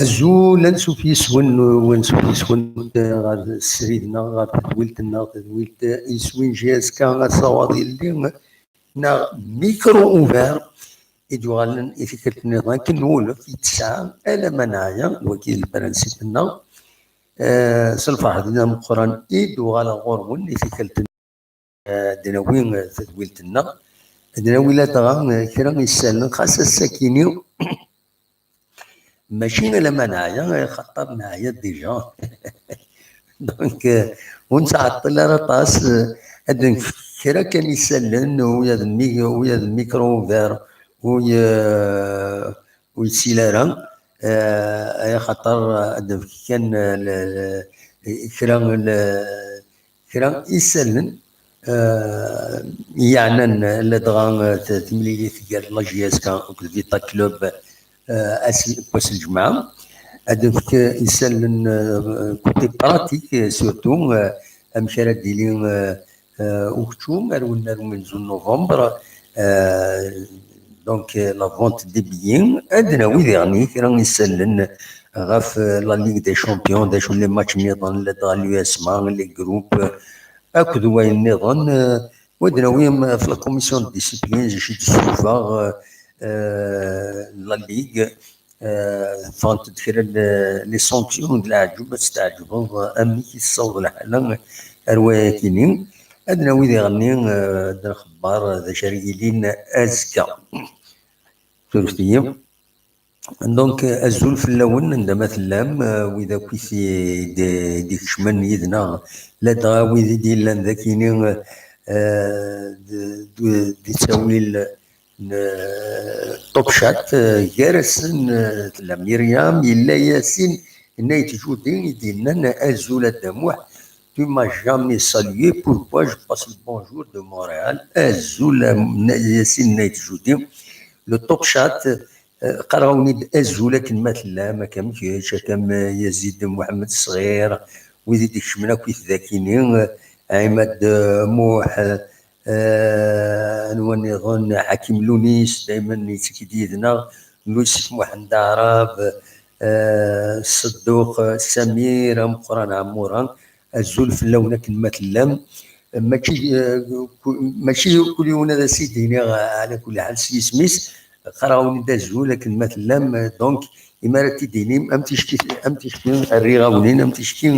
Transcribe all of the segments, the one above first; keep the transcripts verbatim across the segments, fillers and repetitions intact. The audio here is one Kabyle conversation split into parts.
Azul, ansuf yes-wen, ansuf yes-wen ɣer srid-nneɣ, ɣer tedwilt-nneɣ, tedwilt iswin J S K, asawaḍ yelli neɣ micro ouvert i d-uɣalen i tikkelt-nniḍen akken nwulef i tesɛa alamma neɛya, d wagi d lprinsip-nneɣ. Eh, s lferḥ d ameqqran i d-uɣaleɣ ɣur-wen i tikkelt-nniḍen. Eh, ad d-nawi, eh, tadwilt-nneɣ, ad d-nawi ladɣa, eh, kra n yisallen, xas ass-akini mačči alamma neɛya, eh, xaṭer neɛya déjà. Donc, eh, ur nettɛeṭṭil ara aṭas, eh, ad nefk kra kan isallen, u ya d mi-, u ya d micro ouvert, u ya, u yessil ara, eh, ay xaṭer ad nefk kan, eh, le-, le-, kra n le-, kra isallen, eh, yeɛnan ladɣa, eh, t-, timlilit gar la J S K akked Vita Club, eh, ass, wass n lǧemɛa. Ad nefk isallen, eh, côté pratique, eh, surtout, eh, amek ara d-yili, eh, eh, ukeččum ar wennar umenzu n novembre, eh, donc, eh, la vente des billets, ad nawi diɣen kra n isallen ɣef, eh, la Ligue des Champions, d acu les matchs nniḍen, ladɣa l'U S M A, les groupes, akked wayen nniḍen, eh, u ad nawi, mm, ɣef la commission de discipline, d acu i d-tessuffeɣ, eh, eh, la Ligue, eh, ffɣent-d kra n les sanctions d leɛǧeb, ad testeɛǧbeḍ amek i tessaweḍ lḥala ar wayakini. Ad nawi diɣenni, eh, d lxebbar d acu ara yilin azekka. Surfet-iyi. Donc, eh, azul fell-awen, anda ma tellam, eh, wid akk i t-, i d-, i d-ikecmen yid-neɣ, ladɣa wid i d-yellan d akini, eh, d-, d-, di ttawil n, eh, Top Chat, eh, gar-asen, eh, tella Myriam, yella Yasin, Nayt Judi i d-yennan: "Azul a Dda Muḥ, tu m'as jamais salué, pourquoi je passe le bonjour de Montréal?" Azul a Yasin, Nayt Judi, le Top Chat, eh, qqareɣ-awen-id azul akken ma tellam, akka am kečč, akka am Yazid Muḥemmed Ṣɣir, wid i d-ikecmen akk i tdakini, eh, Ɛimad, eh, Muḥ, eh, anwa nniḍen, Ḥakim Lunis, daymen yettekki-d yid-neɣ, Lusif Muḥend Aɛrab, eh, Ṣedduq, eh, Samir, ameqqran Ɛmura, azul fell-awen akken ma tellam. Mačči, eh, ku-, mačči kul yiwen ad as-id-iniɣ, eh, ɛla kulli ḥal s yisem-is, qqareɣ-awen-id azul akken ma tellam, eh, donc, imi ara t-id-inim, am ticki, am ticki rriɣ-awen-in, am ticki,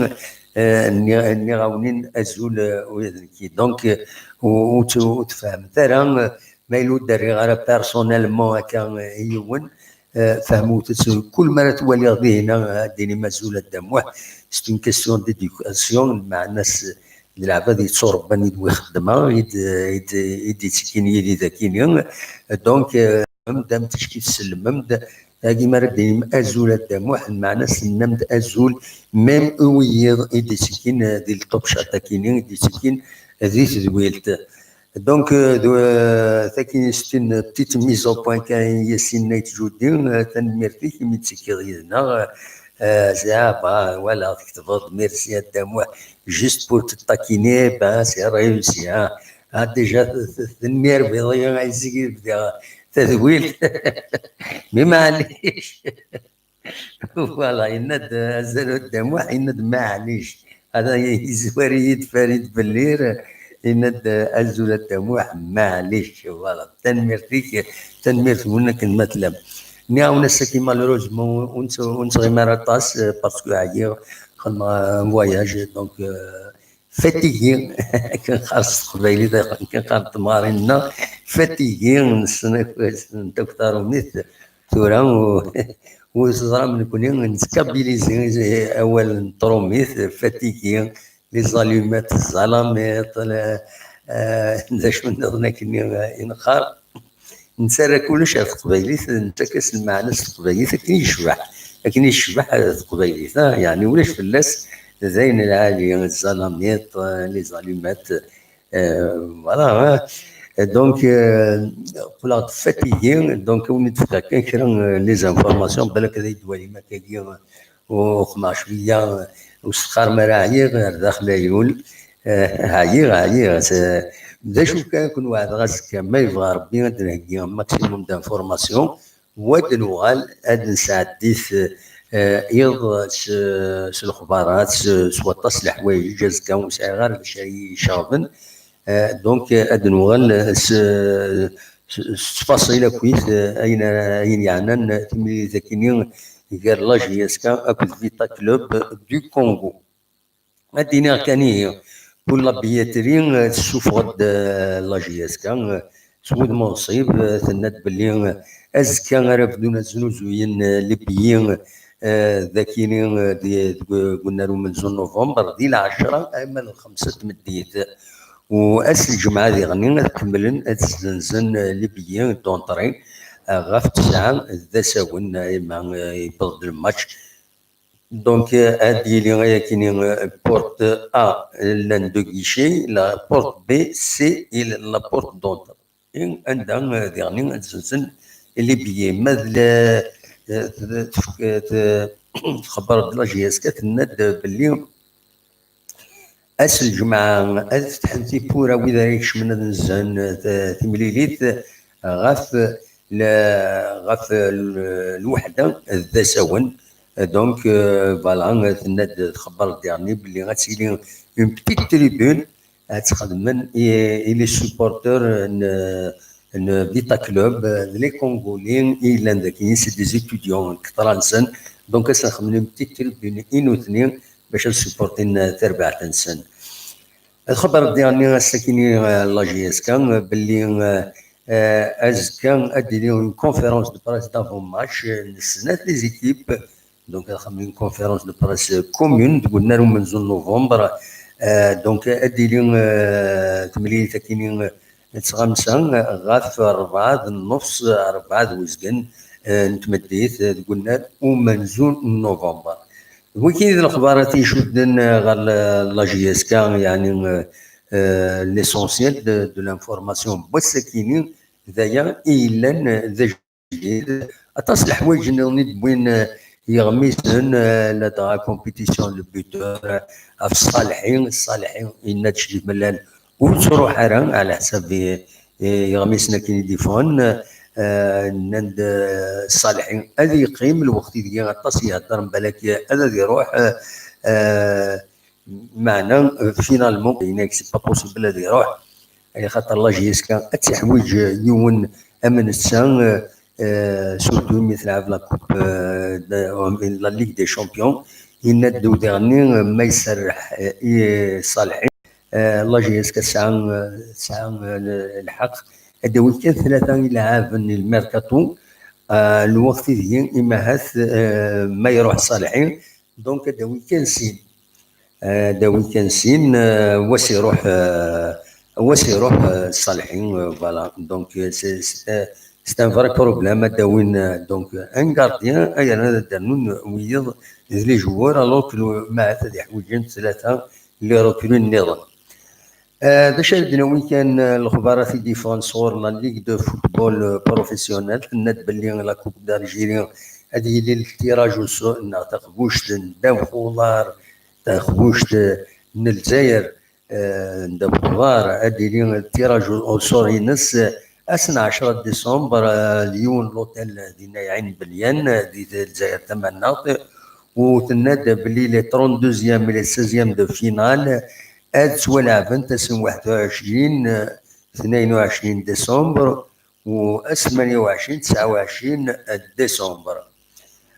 eh, nniɣ, nniɣ-awen-in azul, eh, ula d nekki. Donc, eh, ur, ur t-, ur tfehmemt ara, eh, ma yella ur d-rriɣ ara personnellement akka, eh, i yiwen, eh, fehmut-tt, kul mi ara twaliɣ dihin, eh, ad d-tinim azul a Dda Muḥ, c'est une question d'éducation, lmeɛna-s d leɛbad yetturebban i d-wi xeddmeɣ, i d-, i d-, i d-yettekkin yid-i dakini. Donc, eh, am-d, am ticki tsellmem-d, agi mi ara d-tinim azul a Dda Muḥ, lmeɛna-s tennam-d azul, même i wiyiḍ i d-yettekkin, eh, di le Top Chat akini, i d-yettekkin di tedwilt. Donc, euh, d, euh, tagi, c'est une petite mise au point kan, Yasin Nayt Judi, euh, tanemmirt-ik imi d-tekkiḍ yid-neɣ, euh, ça va, voilà, tketbeḍ merci a Dda Muḥ, juste pour te taquiner, ben, c'est réussi, hein. Ah, déjà, t-, t-, tanemmirt-iyi, ay zik i bdiɣ tadwilt. Mais maɛlic. Voilà, yenna-d azul a Dda Muḥ, yenna-d maɛlic. Hada yezwar-iyi-d Farid Bellir, yenna-d azul a Dda Muḥ, maɛlic. Voilà, tanemmirt-ik, tanemmirt-nwen akken ma tellam. Nniɣ-awen ass-agi, malheureusement, ur nettɣimi ara aṭas, parce que ɛyiɣ, xedmeɣ un voyage, donc, euh, fatigué. Akken qqaren s teqbaylit, akken qqaren temɣarin-nneɣ, fatigué, nessen akk, nessen akk tarumit, tura, u-, ur teẓram nekkni, nettabilizi awal n trumit, fatigué, les allumettes, zzalamiṭ, la, euh, d acu nniḍen akken i, i neqqar. Nettarra kullec ɣer teqbaylit, nettak-as lmeɛna s teqbaylit akken i yecbeḥ, akken i yecbeḥ, euh, teqbaylit, ah, yeɛni ulac fell-as, d ayen lɛali, zzalamiṭ, euh, les allumettes, euh, voilà, hein. Donc, euh, qqleɣ-d fatigué, donc ad wen-d-fkeɣ kan kra, euh, les informations, balak ad yi-d-twalim akkagi, euh, u xedmeɣ cwiya u s-teqqarem ara ɛyiɣ, ar daxel ay ul. Eh, ɛyiɣ, ɛyiɣ. S-, d acu kan, ken weɛdeɣ azekka, ma yebɣa Rebbi, ad d-nheggi un maximum d'informations, u ad nuɣal ad nesɛeddi-t, eh, iḍ s, s lexbarat, s, s waṭas n leḥwayeǧ. Azekka ur sɛiɣ ara d acu ara yi-iceɣben. Eh, donc, eh, ad nuɣal s, s, s ttfaṣil akkit, eh, ayen, ayen yeɛnan timlilit akkenni gar la J S K akked Vita Club du Congo. Ad d-iniɣ kan ihi, pour la billetterie, eh, tessufeɣ-d, eh, la J S K, eh, s wudem unṣib, eh, tenna-d belli, eh, azekka ara bdun ad znuzuyen, eh, les billets, eh, d akkenni, eh, di, deg, deg unnar umenzu n november, di lɛecra arma d lxemsa n tmeddit. U ass n lǧemɛa diɣen ad kemmlen ad ssenzen, eh, les billets d'entrée, eh, ɣef tesɛa d asawen, eh, ma, eh, yewweḍ-d lmatch. Donc, eh, ad yili ayakini, eh, porte A, llan deux guichets, la porte B, C, et la porte d'entrée, anda, eh, diɣen ad ssenzen les billets. Ma d la, eh, t-, t-, t-, txebber-d la J S K, tenna-d belli ass n lǧemɛa ad fetḥen tiwwura wid ara ikecmen ad nzen, eh, t-, timlilit ɣef la, ɣef l-, lweḥda d asawen. Donc, euh, voilà, tenna-d txebber-d diɣen belli ad tili une petite tribune ad tt-xedmen i, i les supporters n, n Vita Club, euh, d les Congolais i yellan dagi, c'est des étudiants, kter-nsen. Donc, ad sen-xedmen une petite tribune i nutni bac ad supportin, euh, tarbaɛt-nsen. Ad xebber diɣen ass-akini, euh, la J S K, euh, belli, euh, euh, azekka ad d-tili une conférence de presse d'avant-match, euh, n snat les équipes. Donc, ad xedmen une conférence de presse commune deg unnar umenzu n novembre. Euh, donc, ad d-tili, euh, temlilit akini, euh, n tɣamsa, euh, ɣef rebɛa d nnefs, rebɛa d wezgen, euh, n tmeddit, euh, deg unnar umenzu n novembre. Wiki d lexbarat icudden, euh, ɣer la, la J S K, yeɛni, euh, euh, l'essentiel de, de l'information n wass-akini, d aya i yellan, euh, d ajdid. Aṭas n leḥwayeǧ nniḍen i d-wwin, euh, yeɣmisen, euh, ladɣa compétition de buteur, euh, ɣef Ṣṣalḥi. Ṣṣalḥi yenna-d ccdid Mellal ur ttruḥ ara, ɛla ḥsab i, i yeɣmisen akken i d-iffɣen, euh, nnan-d, euh, Ṣṣalḥi ad yeqqim, lweqt ideg aṭas i ihedder, mbalak ad, ad iruḥ, euh, euh, meɛna, euh, finalement, yenna-ak c'est pas possible ad iruḥ, ay xaṭer la J S K ad tiḥwiǧ yiwen am netta, euh, euh, surtout mi tleɛɛeb la coupe, euh, de, la Ligue des Champions, yenna-d udiɣ-nni, euh, ma iserreḥ, euh, i Ṣalḥi, euh, la J S K tesɛa, euh, tesɛa, euh, lḥeqq ad d-tawi kan tlata ileɛɛaben i lmerkaṭu, euh, lweqt ideg-i, imahat, euh, ma iruḥ Ṣalḥi, donc ad d-tawi kan sin. Euh, ad d-tawi kan sin, euh, wa s-iruḥ, euh, wa s-iruḥ, euh, Ṣalḥi, euh, voilà. Donc, euh, c'est, c'est, euh, c'est un vrai problème. Ad d-awin, euh, donc, un gardien, ay yerna ad d-rnun wiyiḍ d les joueurs, alors que le, ma ad iḥwiǧen tlata les recrues nniḍen. Euh, d acu ara d-nawi kan, euh, lexbarat i d-yeffɣen sɣur la Ligue de football, euh, professionnel, tenna-d belli la Coupe d'Algérie ad yili le tirage au sort, neɣ taqbuct n ddabex uḍar, taqbuct, euh, n Lezzayer, euh, n ddabex uḍar, ad yili le tirage au sort-ines, euh, ass n ɛecra décembre, euh, d yiwen l'hôtel dinna i Ɛin Belyan, euh, di Lezzayer Tamannaɣt, u tenna-d belli les trente-deuxième et les seizièmes de finale ad ttwalɛebent ass n waḥed u ɛecrin, euh, tnayen u ɛecrin décembre, U ass tmanya u ɛecrin, tesɛa u ɛecrin décembre.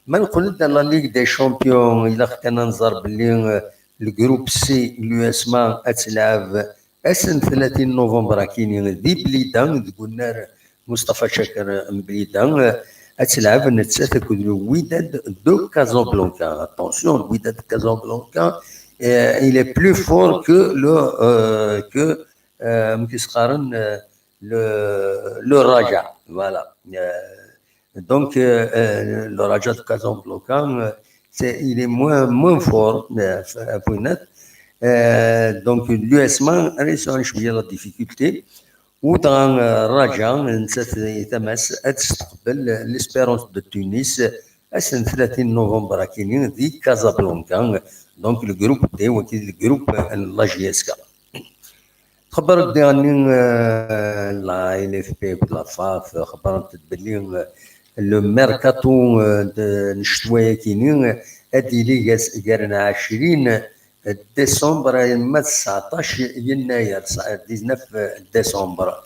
Ma neqqel-d à la Ligue des Champions, ilaq kan ad nẓer belli, euh, le groupe C, l'U S M A ad telɛeb ass n tlatin novembre akini di Blida, deg unnar Mustafa Caker n Blida, euh, ad telɛeb nettat akked le Wydad de Casablanca. Attention, le Wydad de Casablanca, euh, il est plus fort que le, euh, que, euh, amek i s-qqaren, euh, le, le Raja, voilà. Euh, donc, euh, euh, le Raja de Casablanca, euh, c'est, il est moins, moins fort, euh, à Fouinat. Euh, donc, l'U S M A a réussi à la difficulté. U dɣa, euh, Raja, nettat tama-s ad testeqbel l'Espérance de Tunis, ass n tlatin novembre akini di Casablanca. Donc, le groupe D, waki le groupe n la J S K. Txebber-d diɣenni, euh, la L F P akked la FAF, xebbren-d belli, euh, le mercato, euh, de, n ccetwa-yakini, euh, ad yili gas-, gar n ɛecrin décembre arma d tseɛṭac yennayer, dix-neuf décembre.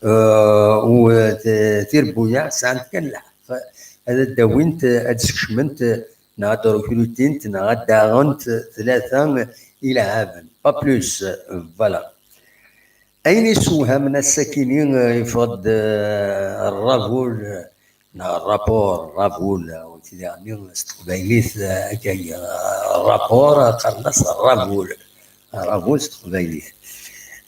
Euh, u, euh, t-, tirbuyaɛ sɛant kan lḥeqq ad d-awint, ad d-skecment, neɣ ad d-rekrutint, neɣ ad d-aɣent tlata ilɛaben, pas plus, voilà. Ayen yessewhamen ass-akini, euh, yeffeɣ-d, euh, rrabul, euh, neɣ rapport, rrabul, euh, ur ttiliɣ s teqbaylit, euh, akka, euh, rapport, euh, qqaren-as rrabul. Rrabul s teqbaylit.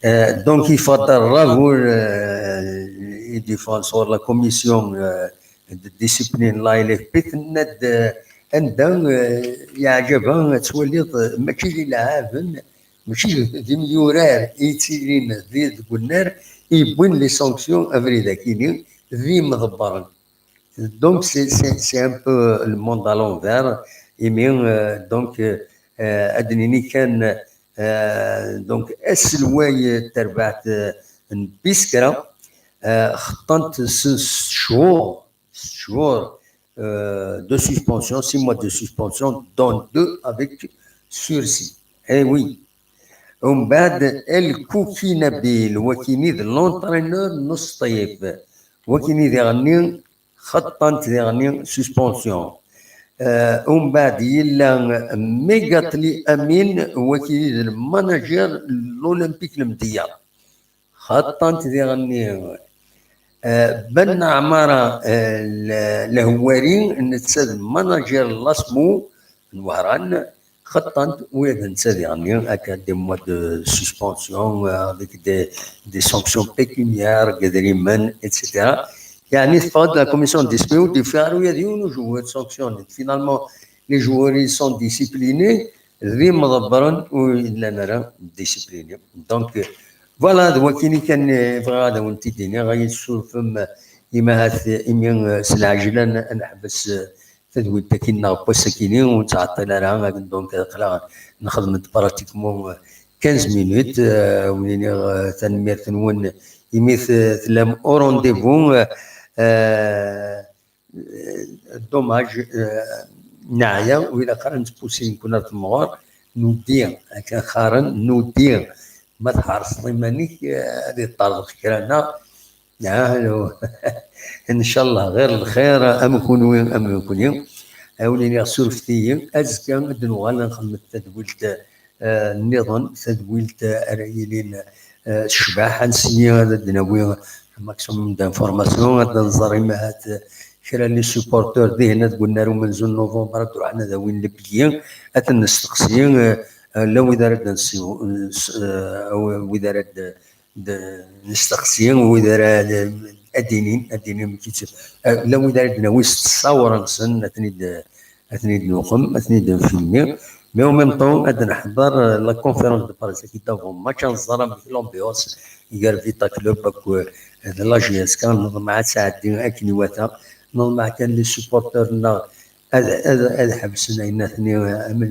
Euh, donc, yeffeɣ-d rrabul, euh, i d-yeffɣen sɣur la commission, euh, de discipline, la L F P, tenna-d, euh, anda, euh, yeɛǧeb-aɣ ad twaliḍ, euh, mačči d ilɛaben, mačči d imyurar i yettilin di, deg unnar i yewwin les sanctions abrid akini d yimḍebbren. Donc, c'est, c'est, c'est un peu le monde à l'envers. Imi, euh, donc, euh, euh, ad d-nini kan, euh, donc, aselway n terbaɛt, euh, n Biskra, euh, xeṭṭan-t s, s cchur, s cchur, euh, de suspension, six mois de suspension, dont deux avec sursis. Eh oui. Umbeɛd, El Kouki Nabil, wakini d l'entraîneur n Usṭif. Wakini diɣenni, xeṭṭan-t diɣenni suspension. Euh, umbeɛd yella Megatli Amin, wakini d le manager n l'Olympique Lemdeyya. Xeṭṭan-t diɣenni, euh, Ben Ɛmara, euh, l-, Lehwari, netta d manager n l'ASMO n Wehran, xeṭṭan-t, ula d netta diɣenni, akka des mois de suspension, euh, avec des, des sanctions pécuniaires, deg idrimen, et cetera. Yeɛni teffeɣ-d la commission de discipline, ur d-yeffiɣ ara ula d yiwen ujewwir sanctionné. Finalement, les joueurs, ils sont disciplinés, d imḍebbren ur yellan ara disciplinés. Donc, voilà, d wakini kan, eh, bɣiɣ ad awen-t-id-iniɣ, ay tessurfem, eh, imi ahat, eh, imi, eh, s lɛejla n-, ad neḥbes, eh, tadwilt-agi nneɣ n wass-agi-ni, ur nettɛeṭṭil ara, donc, aql-aɣ nxeddem-d pratiquement, eh, quinze minutes, eh, wen-iniɣ, eh, tanemmirt-nwen, imi t-, tellam au rendez-vous, eh, eh, dommage, eh, neɛya, ur ilaq ara nettpusi nekkni ar temɣer, nudi, akken qqaren, nudi. Ma tḥerseḍ iman-ik, eh, ad iṭṭerḍeq kra-nneɣ. Ah, ncallah, ɣir lxir, am kunwi, am nekni. Ad wen-iniɣ surfet-iyi, azekka ad d-nuɣal ad nxedmet tadwilt, eh, nniḍen, tadwilt, eh, ara yilin, eh, tecbeḥ, ad nsenyi ad d-nawi maximum d'informations, ad nẓer imahat, eh, kra n les supporters dihin deg unnar umenzu n novembre ad d-ruḥen ad awin le billet, ad ten-nesteqsi, eh, eh, la wid ara d-nsi-, s-, eh, wid ara d-, d-, nesteqsi, wid ara d-, ad d-inin, ad d-inin amek i tt-, eh, la wid ara d-nawi s ttṣawr-nsen, ad ten-id-, ad ten-id-nuqem, ad ten-id-nfilmi. Mais en même temps, ad neḥḍer, euh, la conférence de presse-agi d'avant match, ad nẓer amek l'ambiance gar Vita Club akked, euh, d la J S K, neḍmeɛ ad tɛeddi akken iwata, neḍmeɛ kan les supporters-nneɣ ad, ad, ad ḥebsen ayen atni, euh, am,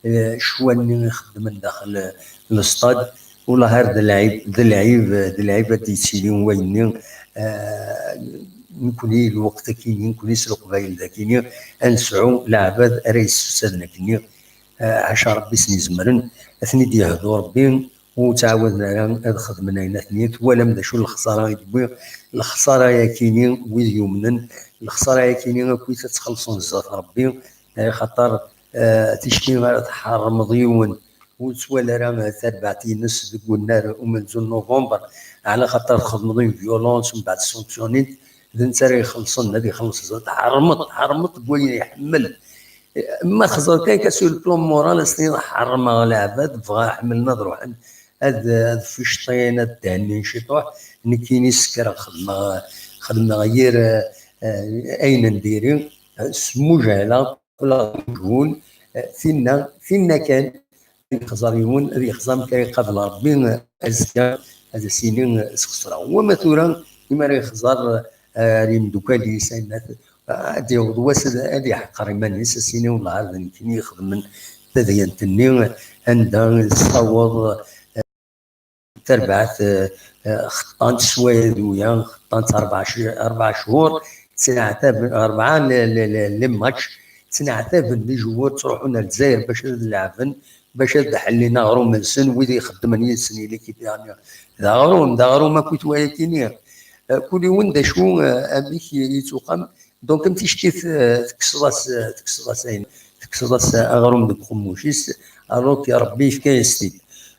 euh, ccwa-nni ixeddmen daxel, euh, lestad. Wellah ar d lɛib, d lɛib, d lɛib ad d-yettili wayenni, euh, nekni lweqt akini, nekni s Leqbayel dakini, ad nesɛu leɛbad ara yessefsaden akkenni, eh, ḥaca Rebbi i sen-izemren, ad ten-id-yehdu Rebbi, ur ttɛawaden ara ad xedmen ayen atni. Twalam d acu lexsara i d-wwi? Lexsara-yakini, wid yumnen, lexsara-yakini akkit ad tt-xellṣen zdat Rebbi, axaṭer, eh, ticki ara tḥerrmeḍ yiwen ur ttwali ara tarbaɛt-ines deg unnar umenzu n novembre, ɛla xaṭer txedmeḍ une violence, mbeɛd sanctionnin-t, d netta ara ixellṣen, ad ixelleṣ zdat. Tḥerrmeḍ, tḥerrmeḍ deg wayen iḥemmel. Ma txeẓẓreḍ kan akka sur le plan moral, ad s-tiniḍ ḥerrmeɣ leɛbad, bɣa ḥemmlen ad ruḥen ad, ad ficṭin, ad thennin ciṭuḥ, nekkini sekkreɣ, xedmeɣ, xedmeɣ yir, eh, ayen n diri, eh, s mujahla, qqleɣ d amejhul, eh, tinna, tinna kan, ad yexẓer yiwen, ad yexẓer amek ara iqabel Rebbi, eh, azekka, ad as-yini, eh, sxesreɣ. Wama tura, imi ara yexẓer, eh, ar yimdukal-is, ayen at-, ad yaweḍ wass ad, ad iḥeqer iman-is, ad s-yini, wellah, d nekkini ixedmen tadyant-nni, anda tessaweḍ, eh, tarbaɛt, eh, eh, xeṭṭan-tt ccwaya d wiya, xeṭṭan-tt rebɛa c-, rebɛa cchur, ttneɛtaben, rebɛa le, le, le, le match, ttneɛtaben d ijewwur, ttruḥun ar Lezzayer bac ad leɛben, bac ad ḥellin aɣrum-nsen, wid ixeddmen yid-sen i l'équipe-nni. D aɣrum, d aɣrum akkit wayakini. Eh, kul yiwen d acu, eh, amek yettuqam. Donc, am tickit, eh, tekkseḍ-as, eh, tekkseḍ-as ayen, tekkseḍ-as aɣrum deg uqemmuc-is, alors que Rebbi yefka-yas-t-id.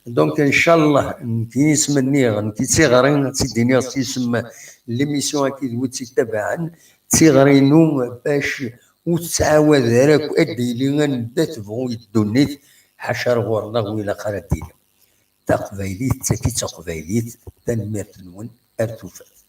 Donc, ncallah, nekk isem-nni, nekk d tiɣri, ad tt-id-iniɣ s yisem n l'émission-agi d wid tt-ittabaɛen, d tiɣri-inu bac ur tettɛawad ara akk ad d-yili anda tebɣu ddunit, ḥaca ar ɣur-neɣ ur ilaq ara ad d-yili. Taqbaylit d tagi d taqbaylit, tanemmirt-nwen, ar tufat.